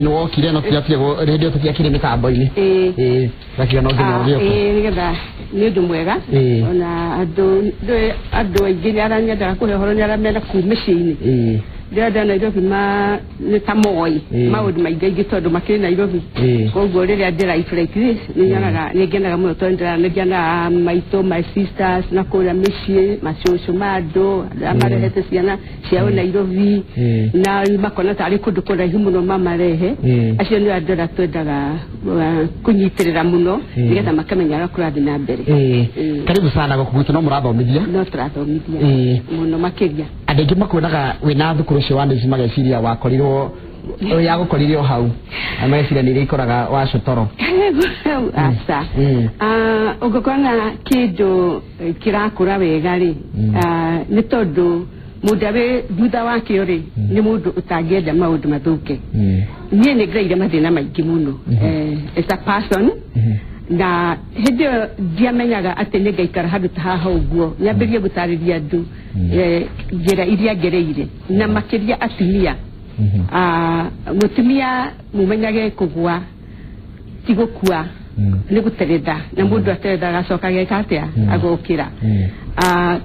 Nĩ wokire no tũtiakire hĩndĩ ĩyo tũtiakire mĩtambo-inĩ. Ĩĩ. Ĩĩ, gakiuga no nginya ũgĩũke. Ĩĩ, nĩgetha nĩ ũndũ mwega. Ona andũ ndũĩ andũ aingĩ nĩ arĩa nyendaga kũhe ũhoro nĩ arĩa mena kuu mĩciĩ-inĩ. Ndĩrenda Nairobi ma nĩ ta moĩ maũndũ maingĩ aingĩ tondũ makĩrĩ Nairobi. Koguo rĩrĩa ndĩ life like this nĩ nyonaga nĩ ngenaga mũno tondũ ndĩrona maitũ, my sisters na kũrĩa mĩciĩ, macũcũ ma andũ arĩa marehete ciana ciao Nairobi na makona tarĩ kũndũ kũraihu mũno mamarehe. Acio nĩo andũ arĩa twendaga kũnyitĩrĩra mũno nĩgetha makamenya ũrĩa kũrathiĩ na mbere. Karibu sana gũkũ gwitũ, no mũrathomithia? No tũrathomithia mũno makĩria. Andũ aingĩ makuonaga wĩna thukuru ũcio wa NIBS mageciria wakorirwo yagũkorire o hau, na mageciria nĩ iria ikoraga waco toro. Aca. Ũngĩkorwo kĩndũ kĩrakũra wega rĩ, nĩ tondũ mũndũ wĩ thutha wakĩo rĩ nĩ mũndũ ũtangĩenda maũndũ mathũke. Niĩ nĩ ngereire mathĩna maingĩ mũno as a person, na hĩndĩ ĩyo ndiamenyaga atĩ nĩ ngaikara handũ ta haha ũguo nyambĩrĩrie gũtarĩria andũ njĩra iria ngereire, na makĩria atumia. Mũtumia mũmenyage kũgwa ti gũkua, nĩ gũteretha, na mũndũ ateretha agacoka ageka atĩa? Agokĩra.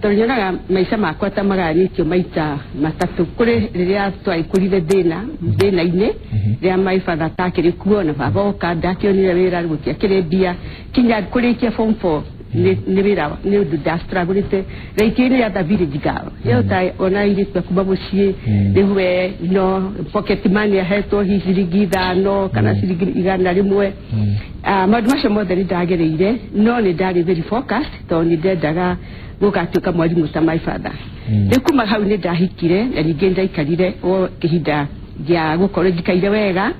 Tondũ nyonaga maica makwa ta magayanĩtio maita matatũ. Kũrĩ rĩrĩa twaikũrire thĩna thĩna-inĩ, rĩrĩa my father atakĩrĩ kuo na baba oka ndakĩonire wĩra, gũtiakĩrĩ mbia kinya kũrĩkia form 4 nĩ wĩra nĩ ũndũ ndastrugglĩte like any other village girl yo ta ona airĩtu a kuma mũciĩ. Rĩu we no pocket money ahetwo hihi ciringi 5 kana ciringi 100. Maũndũ macio mothe nĩ ndagereire, no nĩ ndarĩ very focused tondũ nĩ ndendaga gũgatuĩka mwarimũ ta my father. Rĩu kuma hau nĩ ndahikire, na ningĩ nĩ ndaikarire o kĩhinda gĩa gũkorwo njikaire wega,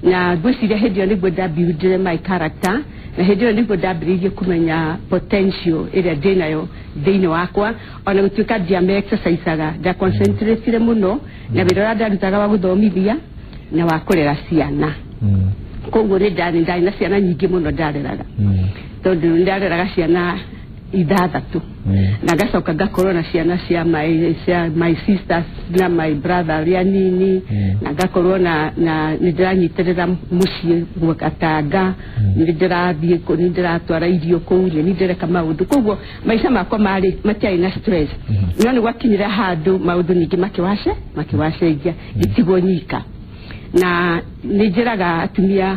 na ngwĩciria hĩndĩ ĩyo nĩguo ndabuildire my character, na hĩndĩ ĩyo nĩguo ndambĩrĩirie kũmenya potential ĩrĩa ndĩnayo thĩinĩ wakwa. Ona gũtuĩka ndiame exercisaga, ndaconcentratire mũno na wĩra ũrĩa ndarutaga wa gũthomithia na wa kũrera ciana. Koguo nĩ ndarĩ na ciana nyingĩ mũno ndareraga, tondũ nĩ ndareraga ciana 6, na ngacoka ngakorwo na ciana cia my sisters na my brother arĩa nini, na ngakorwo na nĩ ndĩranyitĩrĩra mũciĩ gatanga, nĩ ndĩrathiĩ nĩ ndĩratwara irio kũu, nĩ ndĩreka maũndũ. Koguo maica makwa marĩ matiarĩ na stress. No nĩ gwakinyire handũ maũndũ ningĩ makĩwace makĩwacenjia, ngĩtigwo nyika. Na nĩ njĩraga atumia,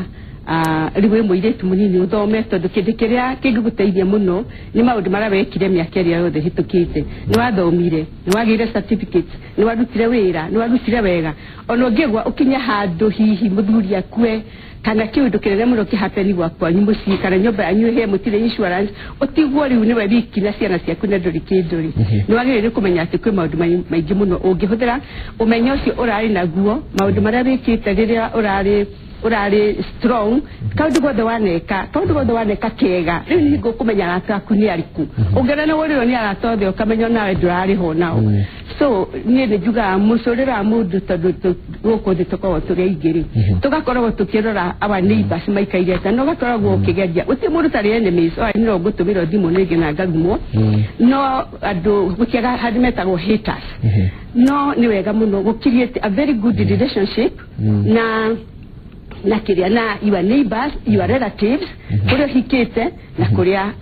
rĩu wĩ mũirĩtu mũnini ũthome, tondũ kĩndũ kĩrĩa kĩngĩgũteithia mũno nĩ maũndũ marĩa wekire mĩaka ĩrĩa yothe hĩtũkĩte. Nĩ wathomire, nĩ wagĩire certificate, nĩ warutire wĩra, nĩ warutire wega. Ona ũngĩgwa ũkinye handũ hihi mũthuri akue kana kĩũndũ kĩnene mũno kĩhapeni gwa kwanyu mũciĩ kana nyũmba yanyu ĩhĩe, mũtirĩ insurance, ũtigwo rĩu nĩwe wiki na ciana ciaku na ndũrĩ kĩndũ rĩ, nĩ wagĩrĩire kũmenya atĩ kwĩ maũndũ maingĩ mũno ũngĩhũthĩra ũmenyo ũcio ũrarĩ naguo, maũndũ marĩa wĩkĩte rĩrĩa ũrarĩ strong. Kaũndũ gothe waneka kega, rĩu nĩ ngũkũmenya arata aku nĩ arĩkũ. Ũngĩona nĩ wũrĩrwo nĩ arata othe, ũkamenya nawe ndũrarĩ ho nao. So niĩ nĩ njugaga mũcũrĩre wa mũndũ, tondũ gũkũ thĩ tũkoragwo tũrĩ aingĩ rĩ, tũgakoragwo tũkĩrora our neighbors maikaire atĩa, na ũgakoragwo ũkĩgeria. Gũtirĩ mũndũ tarĩ enemies o no ngũtũmĩrwo thimũ nĩngĩ na ngarumwo, no andũ gũtiaga handũ metagwo haters. No nĩ wega mũno gũ create a very good relationship na kĩrĩa na your neighbors, your relatives, kũrĩa ũhikĩte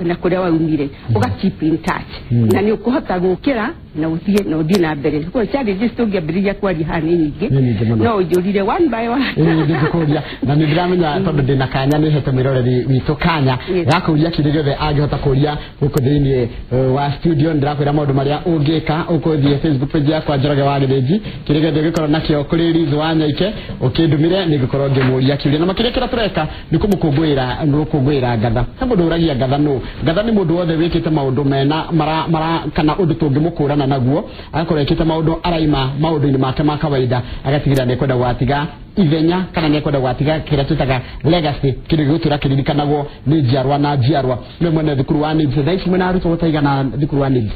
na kũrĩa waumire, ũga keep in touch, na nĩ ũkũhota gũkĩra na ũthiĩ na mbere. Kwa challenges tũngĩambĩrĩria kwaria haha nĩ nyingĩ. Nĩ nyingĩ mũno. No ũnjũrire one by one. Ĩĩ, ndĩngĩkũria na nĩ ndĩramenya tondũ ndĩna kanya nĩ hete mwĩroreri witũ kanya gakũria kĩrĩa gĩothe angĩhota kũria gũkũ thĩinĩ wa studio. Nĩ ndĩrakwĩra maũndũ marĩa ũngĩka ũkũthiĩ Facebook page yakwa, Njoroge wa Gĩthĩnji, kĩrĩa gĩothe ũngĩkorwo nakĩo kũrĩ Liz wa Nyaike ũkĩndũmĩre, nĩ ngũkorwo ngĩmũria kĩũria. Na makĩria kĩrĩa tũreka nĩ kũmũkũngũĩra, nĩ gũkũngũĩra ngatha. He mũndũ ũragia ngatha nũ? Ngatha nĩ mũndũ wothe wĩkĩte maũndũ mena mara, mara kana ũndũ tũngĩmũkũrana naguo, agakorwo ekĩte maũndũ araima maũndũ-inĩ make ma kawaida, agatigĩrĩra nĩ ekwenda gwatiga ithenya kana nĩ ekwenda gwatiga kĩrĩa twĩtaga legacy, kĩndũ gĩgũtũra kĩririkanagwo nĩ njiarwa na njiarwa. Nĩwe mwene thukuru wa NIBS. Thaa ici mwena arutwo gũtaigana thukuru wa NIBS?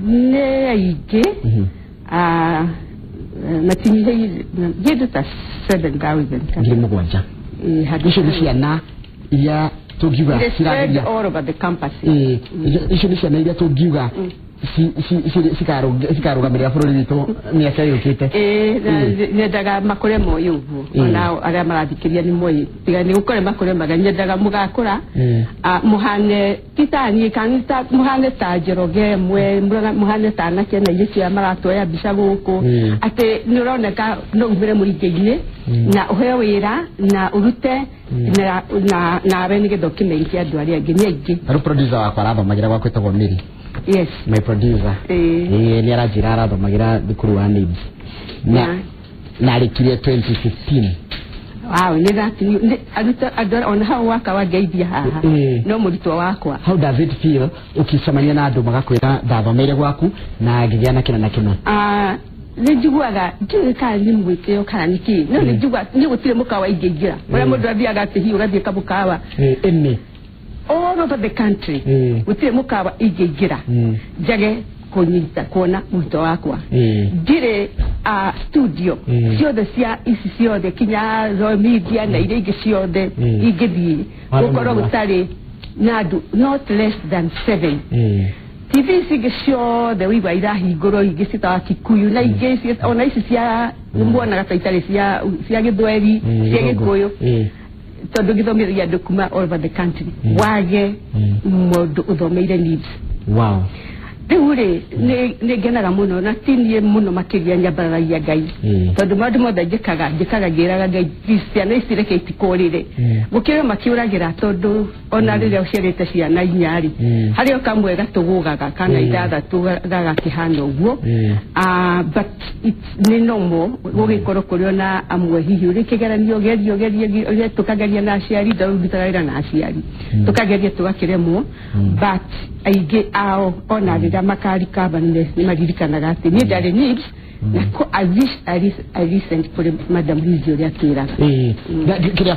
Nĩ aingĩ. Matinyihĩire kĩndũ ta 7000. 7,000? Ĩĩ, handũ Icio nĩ ciana iria tũngiuga They spread cirageria all over the campus. Ĩĩ, icio nĩ ciana iria tũngiuga cikarũgamĩrĩra bũrũri witũ mĩaka yũkĩte. Nyendaga makũre moĩ ũguo, ona arĩa marathikĩria nĩ moĩ, tiga nĩ gũkore makũre maga, nyendaga mũgakũra mũhane ti ta niĩ kana mũhane ta Njoroge mwe, mũhane ta anake na airĩtu aya maratuoya mbica gũkũ, atĩ nĩ ũroneka no umĩre mũingĩ-inĩ na ũheo wĩra na ũrute na nawe nĩgetha ũkĩmenye andũ arĩa angĩ nĩ aingĩ. Tarĩu producer wakwa arathomagĩra gwa kwĩtagwo Mary. Yes. My producer. Nĩ aranjĩra arathomagĩra thukuru wa NIBS. Na arĩkirie 2015. Wow, nĩ that aruta andũ ona hau waka wangeithia haha no mũrutwo wakwa. How does it feel ũkicemania na andũ magakwĩra ndathomeire gwaku na ngĩgĩa na kĩna na kĩna? Nĩ njiguaga ndiũĩ kana nĩ mwĩtĩo kana nĩ kĩ, no nĩ njiguaga nĩ gũtirĩ mũkawa ingĩingĩra ũrĩa mũndũ athiaga atĩ hihi ũgathiĩ kamũkawa ĩnĩ all over the country, gũtirĩ mũkawa ingĩingĩra njage kũnyita kuona mũrutwo wakwa. Ndirĩ studio ciothe cia ici ciothe kinya Royal Media na iria ingĩ ciothe ingĩthiĩ gũkorwo gũtarĩ na andũ not less than 7. TV ici ingĩ ciothe wĩigua irahingũrwo, ingĩ ciĩtagwo Kikuyu na ingĩ ona ici cia muonaga ta itarĩ cia Gĩthweri, cia Gĩkũyũ, tondũ gĩthomithagia andũ kuma all over the country, wage mũndũ ũthomeire NIBS. Wow. Rĩu rĩ nĩ ngenaga mũno na ti niĩ mũno makĩria nyambararagia Ngai, tondũ maũndũ mothe njĩkaga ngĩraga Ngai ciana ici reke itikũrĩre, gũkĩrĩ makĩũragĩra, tondũ ona rĩrĩa ũciarĩte ciana inya rĩ, harĩ o kamwe gatũgũgaga kana ithathatũ gagakĩhana ũguo, but nĩ normal gũgĩkorwo kũrĩ ona amwe hihi ũrĩ kĩgeranio gerio tũkageria na aciari, ndĩrutaga wĩra na aciari, tũkageria tũgakĩremwo, but aingĩ ao ona rĩrĩa makarikaba nĩ maririkanaga atĩ niĩ ndarĩ NIBS na I wish I listened kũrĩ Madam Lizzy ũrĩa atwĩraga. Kĩrĩa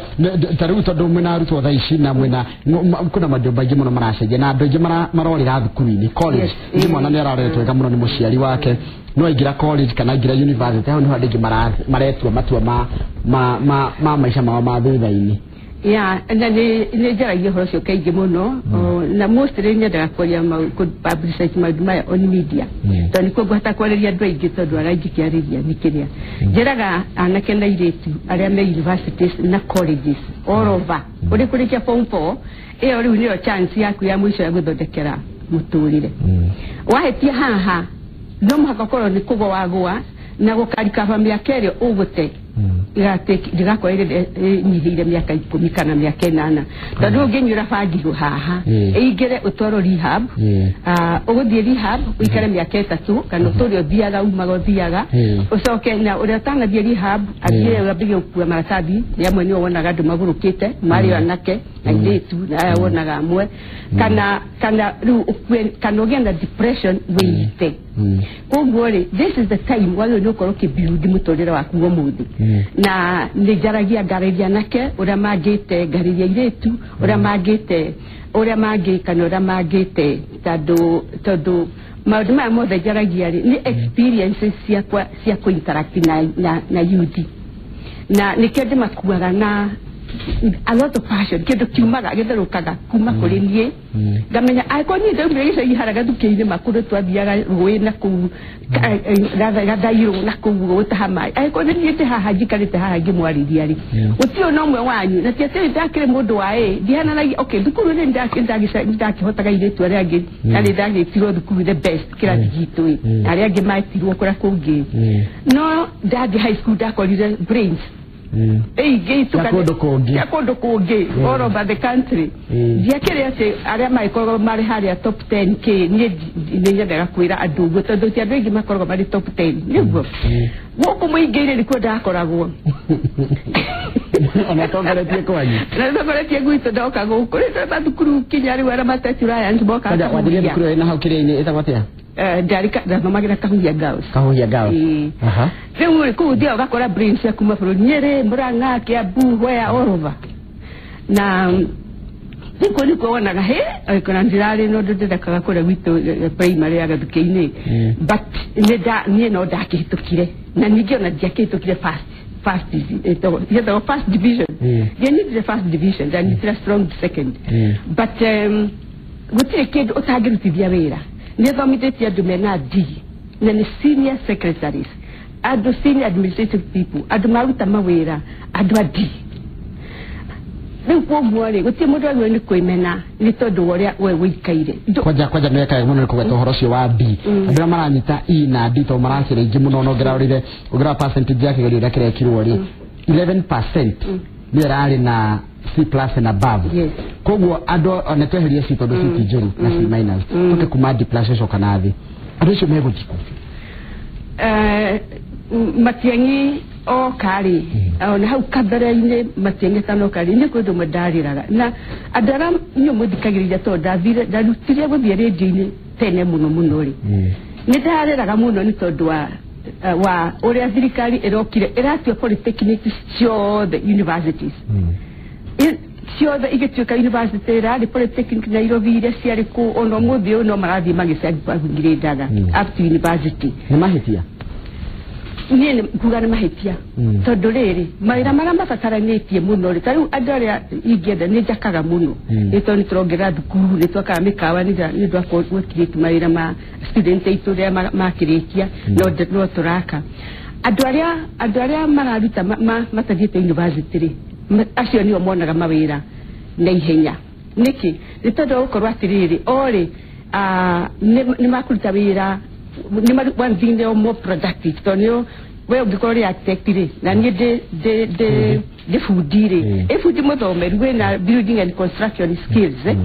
ta rĩu tondũ mwĩna arutwo thaa ici na mwĩna kwĩna maũndũ maingĩ mũno maracenjia na andũ aingĩ marorĩra thukuru-inĩ college, nĩ mwana nĩ arareretwo wega mũno nĩ mũciari wake, no aingĩra college kana aingĩra university, hau nĩho andũ aingĩ maretua matua ma maica mao ma thutha-inĩ. Yeah, na nĩ njaragia ũhoro ũcio kaingĩ mũno, na mostly nyendaga kwaria publicize maũndũ maya on media, tondũ nĩkuo ngũhota kwarĩria andũ aingĩ, tondũ arĩa ingĩkĩarĩria nĩ kĩrĩa njĩraga anake na airĩtu arĩa me universities na colleges all over, ũrĩ kũrĩkia form 4 ĩyo rĩu nĩyo chance yaku ya mũico ya gũthondekera mũtũrĩre. Wahĩtia haha no mũhaka ũkorwo nĩ kũgwa wagũa na gũkarikaba mĩaka ĩrĩa ũgũte ndigakorwo ĩnyihĩire mĩaka 10 kana mĩaka 8, tondũ ũngĩnyuĩra bangi haha ĩingĩre ũtwarwo rehab, ũgũthiĩ rehab ũikare mĩaka 3 kana ũtũre ũthiaga umaga ũthiaga, ũcoke na ũrĩa ũtanathiĩ rehab athiĩ wambĩrĩrie gũkua maratathi, nĩ amwe nĩo wonaga andũ magũrũkĩte marĩ anake na airĩtu na aya wonaga amwe, kana rĩu ũkue kana ũgĩe na depression wĩite. Koguo rĩ, this is the time wagĩrĩirwo nĩ ũkorwo ũkĩbuild mũtũrĩre waku ũmũthĩ. Na nĩ njaragia ngarĩria anake ũrĩa mangĩte, ngarĩria airĩtu ũrĩa mangĩte, ũrĩa mangĩka na ũrĩa mangĩte, tondũ maũndũ maya mothe njaragia rĩ nĩ experiences ciakwa cia kũ-interact na youth, na nĩkĩo ndĩmakuaga na a lot of passion, kĩndũ kiumaga gĩtherũkaga kuma kũrĩ niĩ, ngamenya angĩkorwo niĩ ndaumire gĩcagi harĩa gathukĩ-inĩ makũrũ twathiaga rũĩ na kũu gathairũ na kũu gũtaha maĩ, angĩkorwo nĩ niĩ ndĩ haha njikarĩte haha ngĩmwarĩria rĩ, gũtirĩ ona ũmwe wanyu, na ti atĩ ndakĩrĩ mũndũ wa ĩ ndihananagia, okay thukuru rĩ ndakĩhotaga airĩtu arĩa angĩ, na nĩ ndagĩtirwo thukuru the best kĩrathi gitũ ĩ, arĩa angĩ metirwo kũrĩa kũngĩ, no ndathiĩ high school ndakorire brains ya kũndũ kũngĩ all over the country. Ndiakĩrĩ atĩ arĩa magĩkoragwo marĩ harĩa top 10 k, niĩ nĩ nyendaga kwĩra andũ ũguo tondũ ti andũ aingĩ makoragwo marĩ top 10, nĩguo gũkũ mũingĩ-inĩ nĩkuo ndakoragwo ona tongoretie kwanyu na tongoretie gwitũ ndoka gũkũ rĩ mathukuru kinya rĩu arĩa matetũ Alliance moka wathire thukuru ĩna hau kĩrĩa-inĩ ĩtagwo atĩa? Ndathomagĩra Kahuhia Girls. Kahuhia Girls. Rĩu rĩ kũu ũthiaga ũgakora brains cia kuma bũrũri Nyĩrĩ, Murang'a, Kiambu, where all over, na nĩkuo nĩkuo wonaga hĩ kana ndirarĩ na ũndũ ndĩrekaga kũrĩa gwitũ primary ya gathukĩ-inĩ, but niĩ no ndakĩhĩtũkire, na ningĩ ona ndiakĩhĩtũkire first division, ndianyitire first division, ndanyitire strong second, but gũtirĩ kĩndũ ũtangĩrutithia wĩra. Nĩ thomithĩtie andũ mena D na nĩ senior secretaries, andũ senior administrative people, andũ maruta mawĩra, andũ a D. Rĩu kwoguo rĩ, gũtirĩ mũndũ agĩrĩirwo nĩ kwĩmena nĩ tondũ wa ũrĩa we wĩikaire. Kwanja nĩ wekaga mũno nĩ kũgweta ũhoro ũcio wa B. Andũ arĩa maranyita E na D tondũ marakĩra aingĩ mũno, na ũngĩrarorire ũngĩrora percentage ya kĩgerio ũrĩa kĩrekirwo rĩ, 11% nĩyo ĩrarĩ na C plus and above. Yes. Koguo andũ ona tweherie C tondũ C ti njũru na C minus, tũke kuma D plus ũcoka na thĩ, andũ acio megũthiĩ kũ? Matiang'i oka rĩ, ona hau kabere-inĩ Matiang'i atanoka rĩ, niĩ kwĩ ũndũ ũmwe ndarĩraga na andũ arĩa inyuĩ mũthikagĩrĩria, tondũ ndathire ndarutire gũthiĩ rĩndio-inĩ tene mũno mũno rĩ, nĩ ndarĩraga mũno nĩ tondũ wa ũrĩa thirikari ĩrokire ĩratua polytechnics ciothe universities, ciothe igĩtuĩka university. Ĩrarĩ polytechnic Nairobi iria ciarĩ kũ, ona ũmũthĩ ũyũ no marathiĩ magĩcagĩrĩndaga up to university. Nĩ mahĩtia? Niĩ nĩ kuga nĩ mahĩtia, tondũ rĩrĩ mawĩra marĩa mabataranĩtie mũno rĩ, ta rĩu andũ arĩa ingĩenda nĩ njakaga mũno, nĩ tondũ nĩ tũrongerera thukuru, nĩ twakaga mĩkawa nĩ ũndũ wa gũkirĩti mawĩra ma student aitũ rĩa makĩrĩkia, no tũraka. Andũ arĩa mararuta matathiĩte university rĩ, acio nĩo monaga mawĩra na ihenya. Nĩkĩ? Nĩ tondũ wa gũkorwo atĩrĩrĩ, o rĩ nĩ makũruta wĩra nĩ one thing, they are more productive, tondũ nĩo we ũngĩkorwo ũrĩ architect rĩ, na niĩ ndĩ bundi rĩ, ĩ bundi mũthomeru wĩna building and construction skills, eh?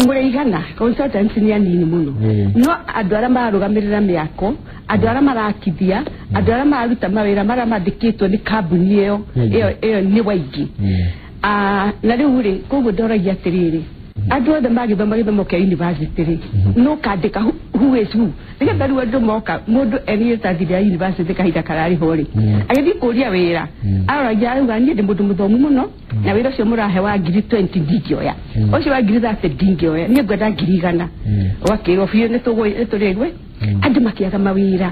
Mũrĩigana consultants nĩ anini mũno, no andũ arĩa mararũgamĩrĩra mĩako, andũ arĩa marakithia, andũ arĩa mararuta mawĩra marĩa mandĩkĩtwo nĩ kambuni ĩyo, ĩyo nĩ waingĩ. Na rĩu rĩ, koguo ndoragia atĩrĩrĩ, andũ othe magĩthoma gĩthomo kĩa university rĩ, no kandĩka who is who, nĩgetha rĩu andũ moka, mũndũ enirĩtathi rĩa university kahinda kararĩ ho rĩ, agĩthiĩ kũria wĩra, aroragia arauga, niĩ ndĩ mũndũ mũthomu mũno, na wĩra ũcio mũrahe wa ngiri 20 ndingĩoya, ũcio wa ngiri 30 ndingĩoya, niĩ ngwenda ngiri 100. Ũgakĩrwo biũ nĩ tũrĩgwe andũ makĩaga mawĩra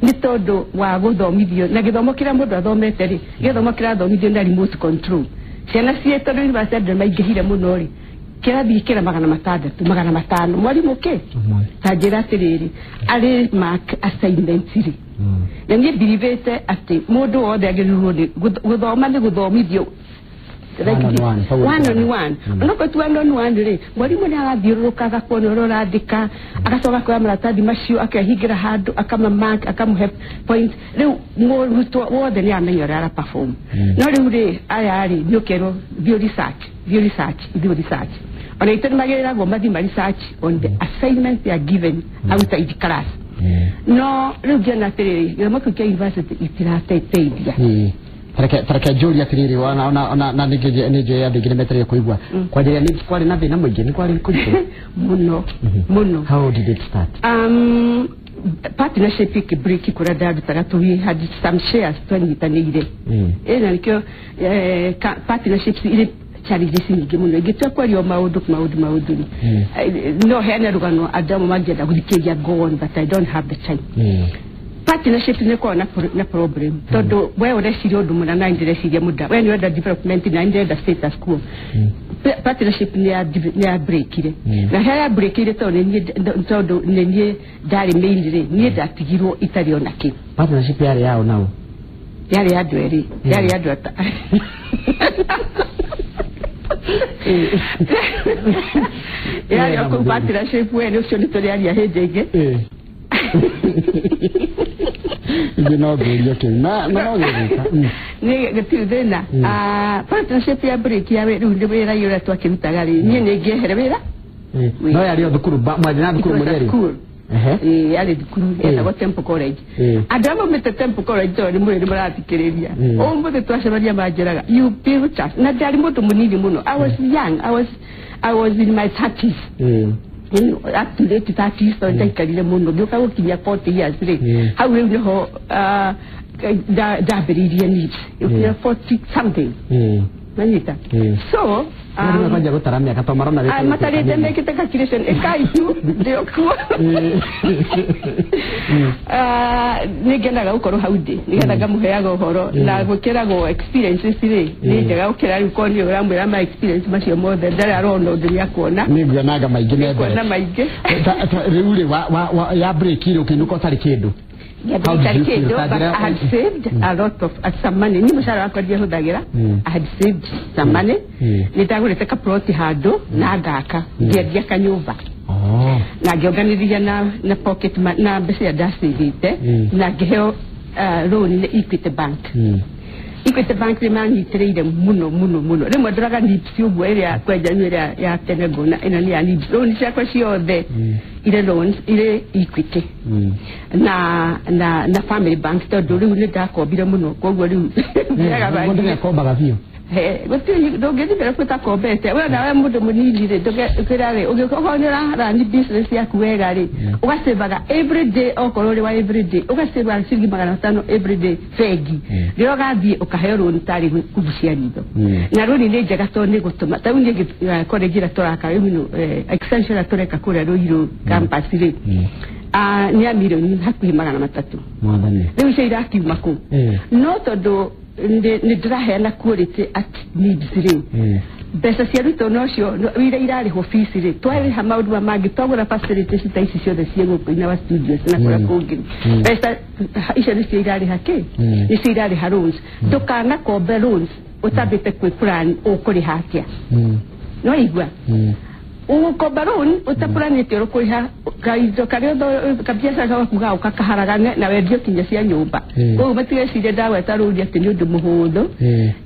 nĩ tondũ wa gũthomithio na gĩthomo kĩrĩa mũndũ athomete rĩ, gĩthomo kĩrathomithio na remote control. Ciana ciĩ, tondũ university andũ nĩmaingĩhire mũno rĩ, kĩrathiĩ kĩra 600, 500, mwarimũ kĩ ta njĩra atĩrĩrĩ, arĩ mark assignment rĩ, na niĩ mbiribĩte atĩ mũndũ wothe agĩrĩirwo nĩ gũthoma nĩ gũthomithio One on one, hau one on one. Onokorwo ti one on one rĩ, mwarimũ nĩ arathiũrũrũka kuona ũrĩa ũrandĩka, agacoka kuoya maratathi macio akehingĩra handũ, akama mark, akamũhe point. Rĩu mũrutwo wothe nĩ amenya ũrĩa ara perform. No rĩu rĩ, aya rĩ, nĩ ũkerwo thiĩ research, thiĩ research, thiĩ research. Ona itũ nĩ magĩrĩragwo mathiĩ ma research on the assignments they are given outside class. No rĩu ngĩona atĩrĩrĩ, gĩthomo kĩu kĩa university itirateithia. Ĩĩ. Tareke njũrie atĩrĩrĩ, ona na ningĩ nĩ njũĩ andũ aingĩ nĩ metereire kũigua kwanjĩrĩria nĩ kwarĩ na thĩna mũingĩ, nĩ kwarĩ kũritũ? Mũno mũno. How did it start? Partnership ikibreak kũrĩa ndarutaga, we had some shares twanyitanĩire. Ĩ na nĩkĩo partnerships irĩ challenges nyingĩ mũno. Ingĩtua kwaria o maũndũ maũndũ maũndũ rĩ, no heane rũgano andũ amwe mangĩenda gũthikĩrĩria. Go on, but I don't have the time. Partnership nĩ ĩkoragwo na problem, tondũ we ũreciria ũndũ mũna na ndĩreciria mũnda, we nĩ ũrenda development na ndĩrenda status quo. Partnership nĩ ya breakire, na harĩa ya breakire, tondũ nĩ niĩ ndarĩ main rĩ, niĩ ndatigirwo itarĩ ona kĩ. Partnership yarĩ yao nao? Yarĩ andũ erĩ, yarĩ andũ ata yarĩ o kũu partnership. We nĩ ũcio nĩ tũrĩaria hĩndĩ ĩngĩ. Ithuĩ no ngũrio kĩu na no gĩgũka. Nĩ gĩtirĩ thĩna. Partnership ya break ya rĩu nĩ wĩra ũrĩa twakĩrutaga rĩ, niĩ nĩ ngĩehere wĩra. No yarĩ o thukuru, mwarĩ na thukuru It was mũrĩ a erĩ? school. Ĩĩ, yarĩ thukuru yetagwo Temple College. Andũ arĩa maumĩte Temple College, tondũ nĩ mũrĩ nĩ mũrathikĩrĩria, ũmũthĩ twacemania manjĩraga, "You built us." Na ndarĩ mũndũ mũnini mũno, I was young, I was in my 30s, up to late 30s, tondũ ndaikarire mũno ngĩũka gũkinyia 40 years rĩ, hau rĩu nĩho ndambĩrĩirie needs gũkinya 40 something. Nanyita. So kwanja gũtara mĩaka to marona wĩka matarĩte mekĩte calculation ĩkai tu ndĩ okuo. Nĩ ngenaga gũkorwo hau ndĩ nĩgetha ngamũheaga ũhoro na gwĩkĩragwo experiences rĩ nĩ njega gũkĩra rĩu korwo nĩ ũramwĩra ma experience macio mothe ndarĩ arona ũndũ nĩ akuona. Nĩ nguonaga maingĩ me mbere. Kuona maingĩ. Rĩu rĩ ya break rĩ ũkĩinũka ũtarĩ kĩndũ. But I had saved a lot of some money. Ni mũcara wakwa ndiahũthagĩra. I had saved some money. Nĩ ndagũrĩte kaploti handũ na ngaka ngĩendia kanyũmba. Na ngĩonganĩria na pocket na mbeca iria ndacĩvĩte na ngĩheo loan nĩ Equity Bank. Equity Bank nĩ manyitĩrĩire mũno mũno mũno. Rĩmwe ndoraga NIBS ũguo ĩrĩa kwenja ĩrĩa ya tene ngona ĩno nĩ ya NIBS. Loan ciakwa ciothe ile loans ile Equity na Family Bank tondũ rĩu nĩ ndakombire mũno koguo rĩu mũndũ nĩakombaga biũ. Gũtirĩ ndũngĩthiĩ mbere ũtakombete we nawe mũndũ mũnini rĩ ndũkĩra rĩ ũngĩkorwo nĩ ũrarani business yaku wega rĩ ũgacĩvaga every day okorwo ũrĩ wa every day ũgacĩvaga ciringi 500 every day bengi rĩrĩa ũgathiĩ ũkaheo rũni tarĩ kũgucia ritho na rũni nĩ njega tondũ nĩ gũtũma ta rĩu niĩ college ĩrĩa tũraka rĩu extension ĩrĩa tũreka kũrĩa Ruiru campus rĩ nĩ ya mirioni hakuhĩ 300. Rĩu icio irakiuma kũ no tondũ nĩ ndĩraheana quality at needs rĩ mbeca cia arutwo nocio iria irarĩhwo fees rĩ twarĩha maũndũ mangĩ twagũra facilities ta ici ciothe ciĩ gũkũ in our studios na kũrĩa kũngĩ mbeca icio nĩcio irarĩha kĩ nĩcio irarĩha loans. Ndũkanakombe loans ũtambĩte kwĩ plan ũkũrĩha atĩa no igua ũgũkomba loan ũtapuranĩte ũrĩa ũkũrĩha kaindo karĩa kabiacara gaku gaũka kaharagane na wendio kinya cia nyũmba. Koguo matigecirie ndagweta rũni atĩ nĩ ũndũ mũhũthũ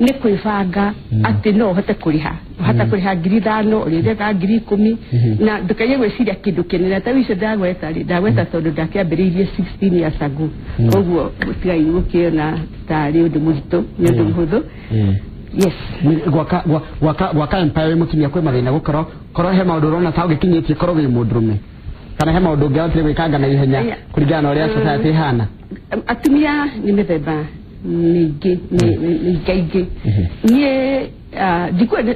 nĩ kwĩbanga atĩ no ũhote kũrĩha ũhota kũrĩha 5,000 ũrĩrĩhaga 10,000 na ndũkaige gwĩciria kĩndũ kĩnene ta icio ndagweta rĩ ndagweta tondũ ndakĩambĩrĩirie 16 years ago koguo tigai gũkĩona tarĩ ũndũ mũritũ nĩ ũndũ mũhũthũ. Yes. Gwaka empire mũtumia kwĩ mathĩna gũkorwo korwo he maũndũ ũrona ta ũgĩkinyĩtie korwo wĩ mũndũrũme kana he maũndũ ũngĩahotire gwĩkanga na ihenya kũringana na ũrĩa society ĩhana. Atumia nĩ mĩthemba mĩingĩ mĩingaingĩ. Niĩ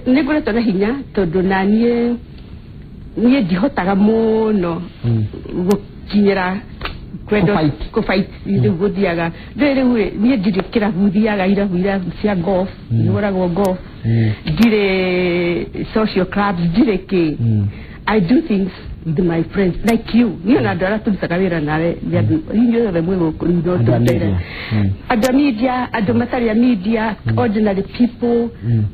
nĩ ngoretwo na hinya tondũ na niĩ ndihotaga mũno gũkinyĩra kũfight rĩu gũthiaga rĩu niĩ ndirĩ kĩrabu thiaga irabu cia golf ihũragwo golf ndirĩ social clubs ndirĩ kĩ. I do things with my friends like you. Niĩ ona andũ arĩa tũrutaga wĩra nawe inyuĩ othe mwĩ gũkũ rĩu no tũrute andũ a media andũ matarĩ a media ordinary people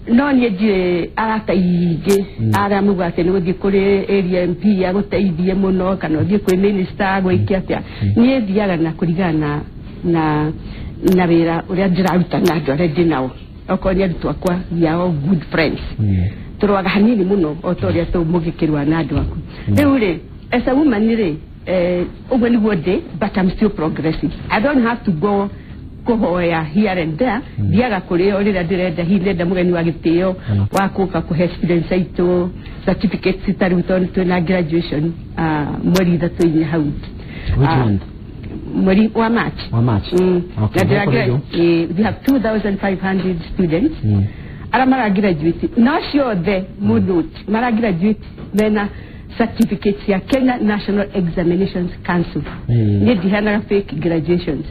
no niĩ ndirĩ arata aingĩ arĩa maugaga atĩ nĩ gũthiĩ kũrĩ area MP agũteithie mũno kana ũthiĩ kwĩ minister agwĩke atĩa. Niĩ thiaga na kũringana na wĩra ũrĩa ndĩraruta na andũ arĩa ndĩ nao okorwo nĩ arutwo akwa we are all good friends tũrũaga hanini mũno o ta ũrĩa mũgĩkĩrũa na andũ aku. Rĩu rĩ as a woman rĩ ũguo nĩguo ndĩ but I'm still progressing. I don't have to go kũhoya here and there thiaga kũrĩ o rĩrĩa ndĩrenda hihi ndĩrenda mũgeni wa gĩtĩo wa kũka kũhe students aitũ certificates ta rĩu tondũ twĩna graduation mweri 3 hau mweri wa March. We have 2,500 students arĩa maragraduate no ciothe mũndũ maragraduate mena certificates ya Kenya National Examinations Council. Niĩ ndiheanaga fake graduations.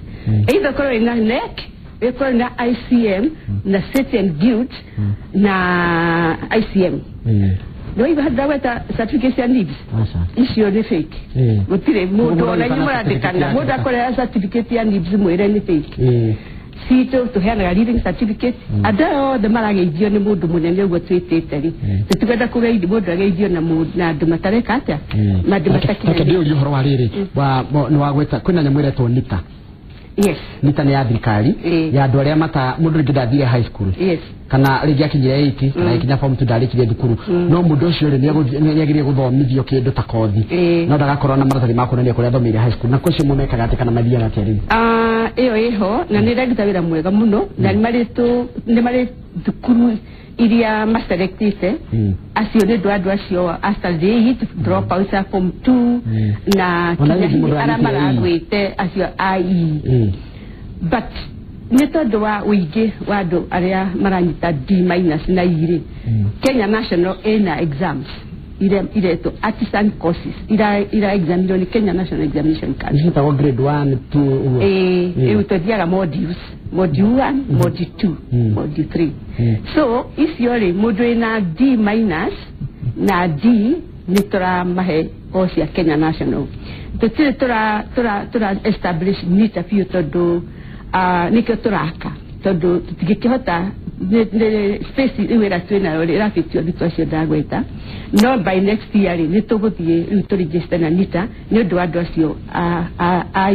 Either korwo ina NEC ĩkorwo na ICM na City and Guild na ICM. No iba ndagweta certificate ya NIBS icio nĩ fake. Gũtirĩ mũndũ ona inyuĩ mũrandĩkana mũndũ akorera certificate ya NIBS mwĩre nĩ fake. Citũ tũheanaga leaving certificate andũ aya othe marageithio nĩ mũndũ mũnene ũguo twĩtĩte rĩ tũtikwenda kũgeithio mũndũ ageithio na andũ matareka atĩa na andũ matakinyanĩire. Ndĩũrie ũhoro wa rĩrĩ nĩ wagweta kwĩna nyamũ ĩretwo NITA. Yes. NITA nĩ ya thirikari ya andũ arĩa mata mũndũ rĩngĩ ndathire high school. Yes. Kana rĩngĩ akinyire 8 kana akinya form 2 ndarĩkirie thukuru no mũndũ ũcio rĩ nĩagĩrĩire gũthomithio kĩndũ ta kothi no ndagakorwo na maratathi ma kuonania kũrĩa athomeire high school na kũcio mũmekaga atĩ kana mathiaga atĩa rĩu. Ĩyo ĩho na nĩ ĩraruta wĩra mwega mũno na nĩ marĩ thukuru iria maselectĩte acio nĩ andũ acio a standard 8 drop out a form 2 na arĩa maragwĩte acio a E but Nĩ tondũ wa ũingĩ wa andũ arĩa maranyita D minus na E rĩ, Kenya National ĩna exams iria iretwo artisan courses ira examinwo nĩ Kenya National Examination Council. Ciĩtagwo grade 1 2 ũguo. Ĩĩ, rĩu tũthiaga modules, module 1, module 2, module 3. So icio rĩ, mũndũ wĩna D minus na D nĩ tũramahe course ya Kenya National. Tũtirĩ tũra establish NITA biũ tondũ nĩkĩo tũraka, tondũ tũtingĩkĩhota nĩ space rĩu ĩrĩa twĩnayo rĩ ĩrabĩtio arutwo acio ndagweta. No by next year rĩ, nĩ tũgũthiĩ rĩu tũregister na NITA nĩ ũndũ wa andũ acio a E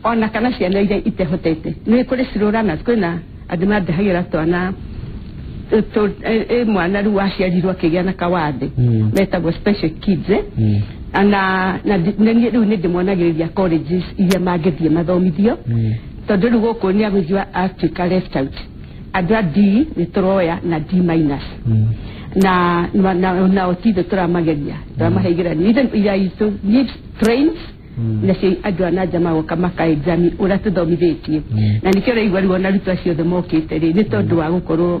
ona kana ciana iria itehotete. Nĩ kũrĩ slow learners, kwĩna andũ mandehagĩra twana mwana rĩu waciarirwo akĩgĩa na kawathe metagwo special kids, na niĩ rĩu nĩ ndĩmonagĩrĩria colleges iria mangĩthiĩ mathomithio, tondũ rĩu gũkũ nĩ agũigua atuĩka left out. Andũ a D nĩ tũroya na D minus na otithe tũramageria, tũramahe igeranio iria itũ NIBS trains nacio andũ a nanja magoka maka examine ũrĩa tũthomithĩtie. Na nĩkĩo ũraigua rĩu ona arutwo acio othe mokĩte rĩ, nĩ tondũ wa gũkorwo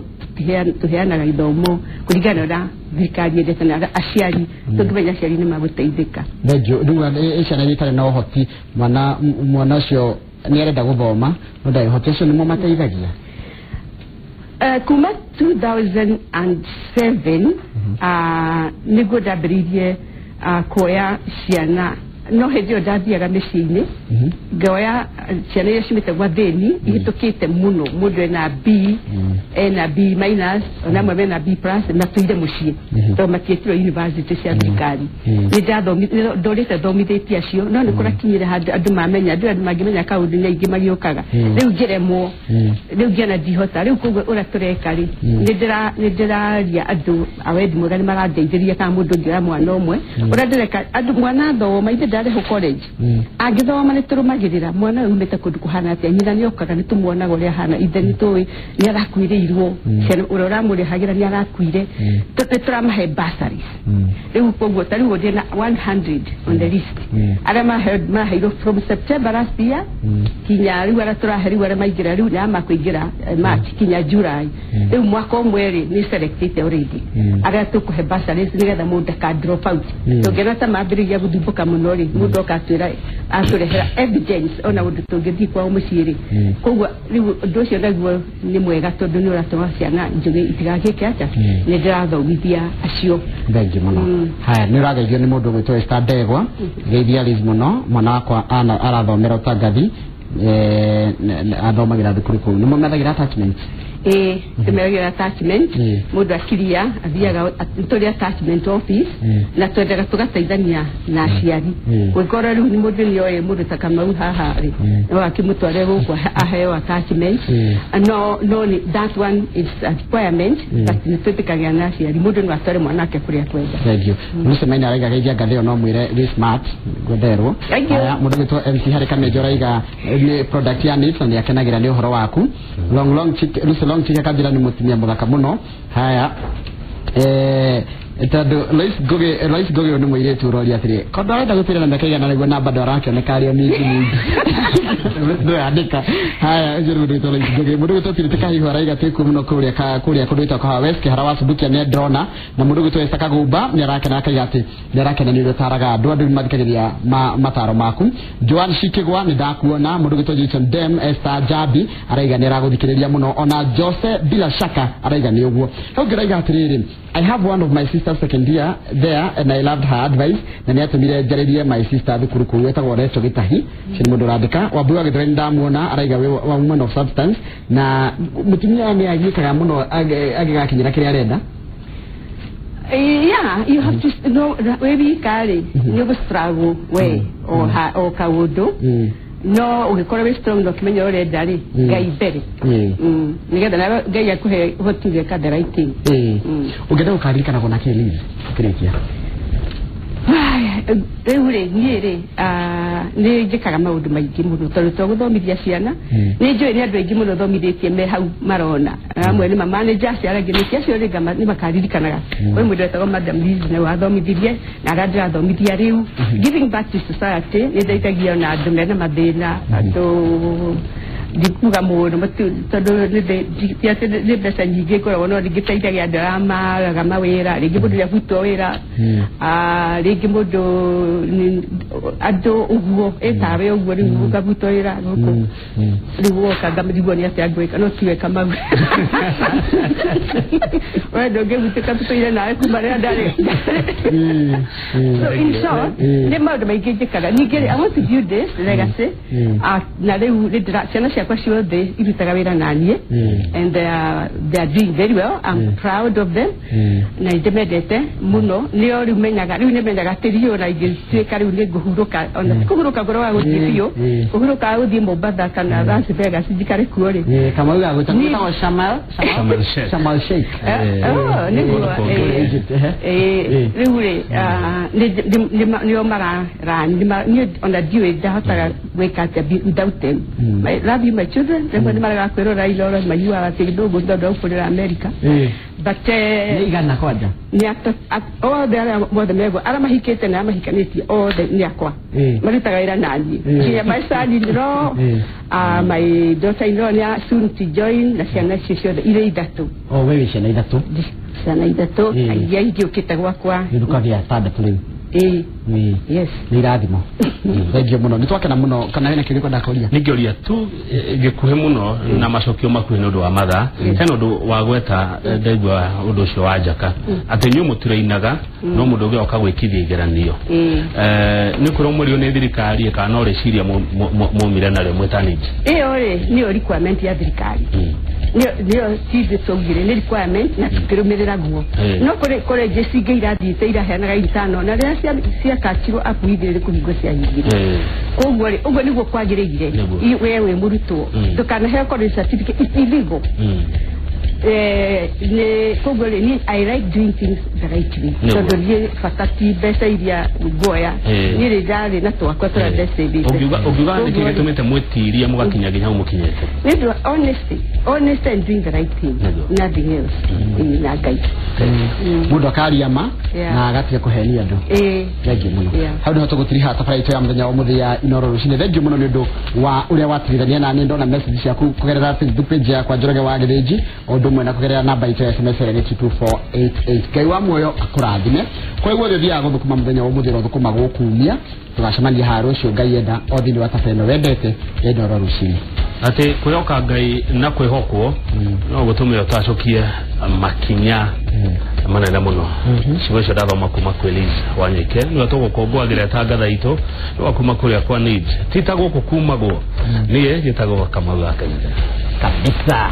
tũheanaga ithomo kũringana na ũrĩa thirikari yendete na ũrĩa aciari tũngĩmenya aciari nĩ magũteithĩka. Thengiũ. Rĩu ciana iria itarĩ na ũhoti, mwana ũcio nĩ arenda gũthoma no ndarĩ ũhoti, acio nĩmo mateithagia? Kuma 2007 nĩguo ndambĩrĩirie kuoya ciana, no hĩndĩ ĩyo ndathiaga mĩciĩ-inĩ ngoya ciana iria ciumĩte gwa thĩni ihĩtũkĩte mũno, mũndũ ena B, ena B minus, ona amwe mena B plus, matũire mũciĩ tondũ matiĩtirwo university cia thirikari. Nĩ ndorĩte thomithĩtie acio, no nĩ kũrakinyire handũ andũ mamenya, andũ mangĩmenya kaũndũ nĩ aingĩ magĩũkaga. Rĩu ngĩremwo, rĩu ngĩona ndihota. Rĩu koguo ũrĩa tũreka rĩ, nĩ ndĩraria andũ a wendi mwega nĩ marandeithĩria, kana mũndũ ũngĩoya mwana ũmwe. Ũrĩa ndĩreka andũ, mwana athoma ithe ndarĩhwo college, angĩthoma nĩ tũrũmagĩrĩra mwana ũyũ umĩte kũndũ kũhana atĩa, nyina nĩ okaga nĩ tũmuonaga ũrĩa ahana, ithe nĩ tũĩ nĩ arakuĩrĩirwo, ciana ũrĩa ũramũrĩhagĩra nĩ arakuire, nĩ tũramahe bursaries. Rĩu koguo ta rĩu ndĩna 100 on the list arĩa maheirwo from September last year kinya rĩu arĩa tũrahe rĩu arĩa maingĩra rĩu nĩ makũingĩra March kinya July. Rĩu mwaka ũmwe rĩ, nĩ selectĩte already arĩa tũkũhe bursaries nĩgetha mũndũ ndaka drop out. Tũngĩona ta mambĩrĩria gũthumbũka mũno rĩ, mũndũ oka atwĩra atũrehera evidence ona ũndũ tũngĩthiĩ kwao mũciĩ rĩ. Koguo rĩu ũndũ ũcio naguo nĩ mwega tondũ nĩ ũratũma ciana njũgĩ itigagĩke atĩa. Nĩ ndĩrathomithia acio. Thengiũ mũno. Haya, nĩ ũrageithio nĩ mũndũ ũgwĩtwo Esther Ndegwa. Geithia Liz mũno, mwana wakwa arathomera ũtangathi, athomagĩra thukuru kũu. Nĩ mũmethagĩra attachment? Ĩĩ, tũmethagĩra attachment. Mũndũ akiria athiaga tũrĩ attachment office, na twendaga tũgateithania na aciari. Kũngĩkorwo rĩu nĩ mũndũ nĩoĩ mũndũ ta Kamau haha rĩ, no akĩmũtware gũkũ aheo attachment. No nĩ that one is a requirement, but nĩ twĩtĩkagĩra na aciari, mũndũ no atware mwana wake kũrĩa akwenda. Thengiũ. Lucy Maina araiga geithia ngathĩ ĩyo, no mwĩre wĩ smart ngwenderwo. Thank you. Haya, mũndũ ũgwĩtwo MC harĩ Kamenjo araiga nĩ product ya NIBS na nĩ akenagĩra nĩ ũhoro waku. Long long chick, Lucy Long Chick akanjĩra nĩ mũtumia mũthaka mũno. Haya, tondũ Lois Ngugi ũyũ nĩ mũirĩtu ũroria atĩrĩ, kondo arenda gũtwĩra na mĩaka igana nĩguo namba ndũrakĩoneka arĩ o mĩingĩ mĩingĩ ndũyandĩka. Haya, ũcio nĩ mũndũ wĩtwo Lois Ngugi. Mũndũ ũgwĩtwo Purity Kahihu araiga twĩkuo mũno kũrĩa kũndũ gwĩtwo Kahawa West, Kĩhara wa Subukia nĩ ndĩrona. Na mũndũ ũgwĩtwo Esther Kagumba nĩ arakena akaiga atĩ nĩ arakena nĩ ũrĩa ũtaraga andũ, andũ nĩ mathikagĩrĩria mataro maku. Joan Shikigwa nĩ ndakuona. Mũndũ ũgwĩtwo Jason Dem, Esther Jabi araiga nĩ aragũthikĩrĩria mũno. Ona Jose bila shaka araiga nĩ ũguo. Hau ũngĩ araiga atĩrĩrĩ, I have one of my sisters second year there and I loved her advice, na nĩ atũmire njarĩrie my sister thukuru kũu, etagwo Recho Gĩtahi. Ũcio nĩ mũndũ ũrandĩka. Wambui wa Gĩthweri ndamuona, araiga wĩ wa woman of substance, na mũtumia nĩ agiĩkaga mũno agĩgakinyĩra kĩrĩa arenda. Yeah, you have to know wĩ wika rĩ, nĩ ũgũ struggle we o kaũndũ, no ũngĩkorwo wĩ strong na ũkĩmenya ũrĩa ũrenda rĩ, Ngai mbere, nĩgetha nawe Ngai akũhe ũhoti gwĩka the right thing. Ũngĩenda gũkaririkanagwo na kĩ, Liz, ũkĩrĩkia? Rĩu rĩ, niĩ rĩ, nĩ njĩkaga maũndũ maingĩ mũno tondũ to gũthomithia ciana. Nĩ njũĩ nĩ andũ aingĩ mũno thomithĩtie me hau marona, amwe nĩ mamanager, acio arĩa angĩ nĩ acio rĩ nĩ makaririkanaga kwĩ mũndũ wetagwo Madam Liz nĩ wathomithirie na arĩa ndĩrathomithia rĩu. Giving back to society, nĩ ndeithagia ona andũ mena mathĩna, andũ Ndikuga mũno tondũ nĩ mbeca nyingĩ ngoragwo no ndingĩteithagia andũ arĩa magaga mawĩra, rĩngĩ mũndũ nĩabutwo wĩra, rĩngĩ mũndũ andũ ũguo ĩtawe ũguo rĩu ngabutwo wĩra gũkũ rĩu woka ngamĩrigwo nĩ atĩa ngwĩka no tiwe Kamau. We ndũngĩhutĩka tũtũire nawe kuma rĩrĩa ndarĩ. So in short, nĩ maũndũ maingĩ njĩkaga. Ningĩ I want to build this legacy. Na rĩu ciana ciakwa ciothe irutaga wĩra na niĩ and they are doing very well. I'm proud of them. Na nĩndĩmendete mũno. Nĩo rĩu menyaga, rĩu nĩmenyaga atĩ riũ na ingĩtuĩka rĩu nĩngũhurũka, ona ti kũhurũka ngoroga gũthiĩ biũ, kũhurũka gũthiĩ Mombatha kana Las Vegas njikare kuo rĩ. Kamau gagwĩtagwo Shamal Sheikh. Nĩguo rĩu rĩ nĩo mararani, niĩ ona ndiũĩ ndahotaga gwĩka atĩa without them. I love you my children. Rĩmwe nĩmaregaga kwĩrora iroro maiguaga atĩ gĩthũngũ tondũ aukũrĩra America. But nĩ igana kwanja nĩ othe arĩa mothe megwo arĩa mahikĩte na arĩa mahikanĩtie othe nĩ akwa, marutaga wĩra na niĩ nginya my son in law, my daughter in law nĩ soon to join, na ciana icio ciothe irĩ ithatũ. O we wĩ ciana ithatũ? Ciana ithatũ iria ingĩũkĩte gwakwa. Rĩu ndũkagĩa atandatũ rĩu. Yes. Nĩ irathimo. Thengiũ mũno, nĩ twakena mũno. Kana wĩna kĩũria ũkwenda kũria? Nĩ ngĩũria tu gĩkuhĩ mũno na macokio makuhĩ nĩ ũndũ wa mathaa. Hena ũndũ wa gweta ndaigua ũndũ ũcio wa njaka atĩ inyuĩ mũtirainaga no mũndũ ũngĩ oka gwĩkithia igeranio. Nĩ kwĩrwo mũrio nĩ thirikari kana no rĩciria mumire narĩo mwĩtanĩtie? Ĩyo rĩ nĩyo requirement ya thirikari, nĩyo ithuĩ twaugire nĩ requirement na tũkĩrũmĩrĩra guo. No kũrĩ colleges ingĩ irathiĩte iraheanaga intano na rĩrĩa ciakakirwo apu igĩrĩ kũhingwo ciahingire. Koguo rĩ ũguo nĩguo kwagĩrĩire. We wĩ mũrutwo ndũkanaheo college certificate, it's illegal. Koguo rĩ I like doing things the right way, tondũ niĩ bata ti mbeca iria nguoya, niĩ rĩ ndarĩ na twakwa tũrĩa ndecĩbĩte. Ũngiuga nĩkĩ gĩtũmĩte mwĩtirie mũgakinya nginya hau mũkinyĩte? Nĩ ũndũ wa honesty and doing the right thing, nothing else. Na Ngai mũndũ akaria ma na agatiga kũhenia andũ. Thengiũ mũno. Hau nĩho tũgũtiriha thabarĩ itũ ya mũthenya wa ũmũthĩ ya Inooro rũcinĩ. Thengiũ mũno nĩ ũndũ wa ũrĩa watigithania na niĩ. Ndona message ciaku kũgerera Facebook page yakwa Njoroge wa Gĩthĩnji, o ũndũ ũmwe na kũgerera namba itũ ya SMS ĩrĩa nĩ 22488. Ngai wa muoyo akũrathime. Kwa guothe ũthiaga gũthũkũma mũthenya wa ũmũthĩ ũrothũkũma gũkumia. Tũgacemania haha rũciũ Ngai enda, o thĩinĩ wa tabarĩra ĩno wendete ya Inooro rũcinĩ. Atĩ kwĩhoka Ngai na kwĩhokwo no gũtũme ũtacũkie makinya manene mũno. Ciugo icio ndathoma kuma kwĩ Liz Wanyike, nĩwe tũgũkũngũagĩra tangatha itũ nĩwe kuma kũrĩa kwa Needs, ti ta gũkũ kumagwo, niĩ njĩtagwo Kamau wa Kainda kabisa.